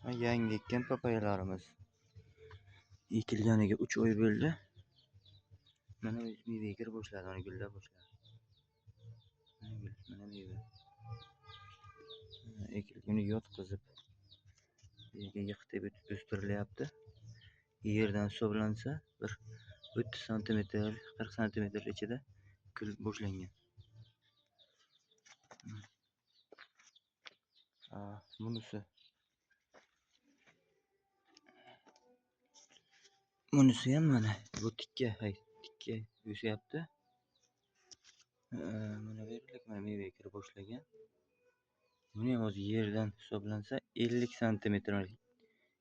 Yangi ekkan papayalarimiz ekilganiga 3 oy bo'ldi. Mana meva kirib boshladi, mana gullab boshladi. Mana gul, mana meva. Ekilgani yotqizib, yerga yiqitib o'stirilyapti. Yerdan hisoblansa bir 30 santimetr, 40 santimetr ichida gul boshlangan. Bunisi ham mana bu tikka, tikka o'syapti. Mana bu yerlik mana meva kirib boshlagan. Buni ham hozir yerdan hisoblansa 50 santimetr,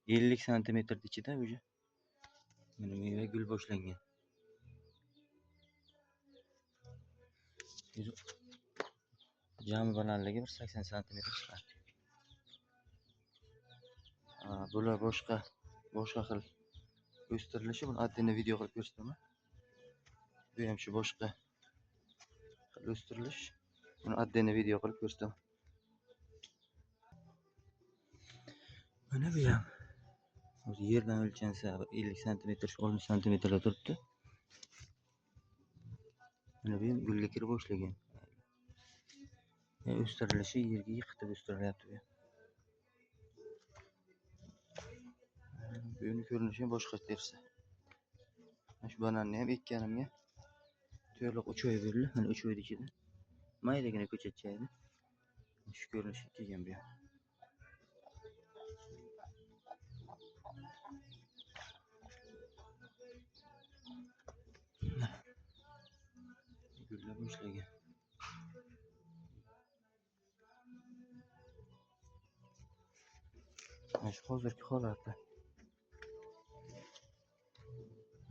50 santimetr ichida уже mana meva gul boshlangan. Jami balandligi bir 80 santimetr chiqadi. Bular boshqa xil o'stirilishi, buni отдельно video qilib ko'rsataman. Bu ham shu boshqa xil o'stirilish, buni отдельно video qilib ko'rsataman. Mana bu ham hozir yerdan o'lchansa 50 santimetr, 60 santimetrda turibdi. Mana bu ham gulga kirib boshlagan. O'stirilishi yerga yiqitib o'stirilyapti bu. Buni ko'rinishi ham boshqa tersa. Mana shu bananni ham ekkanimga to'liq 3 oy bo'ldi. Mana 3 oyning ichida maydagina ko'chatcha edi. Shu ko'rinishga kelgan bu ham. Gullab boshlagan. Mana shu hozirgi holati.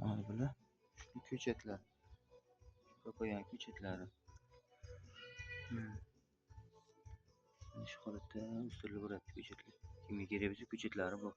Mana bular shu ko'chatlar. Papayan ko'chatlari. Mana shu holatda o'stirilib boradi ko'chatlar. Kimga kerak bo'lsa ko'chatlari bor.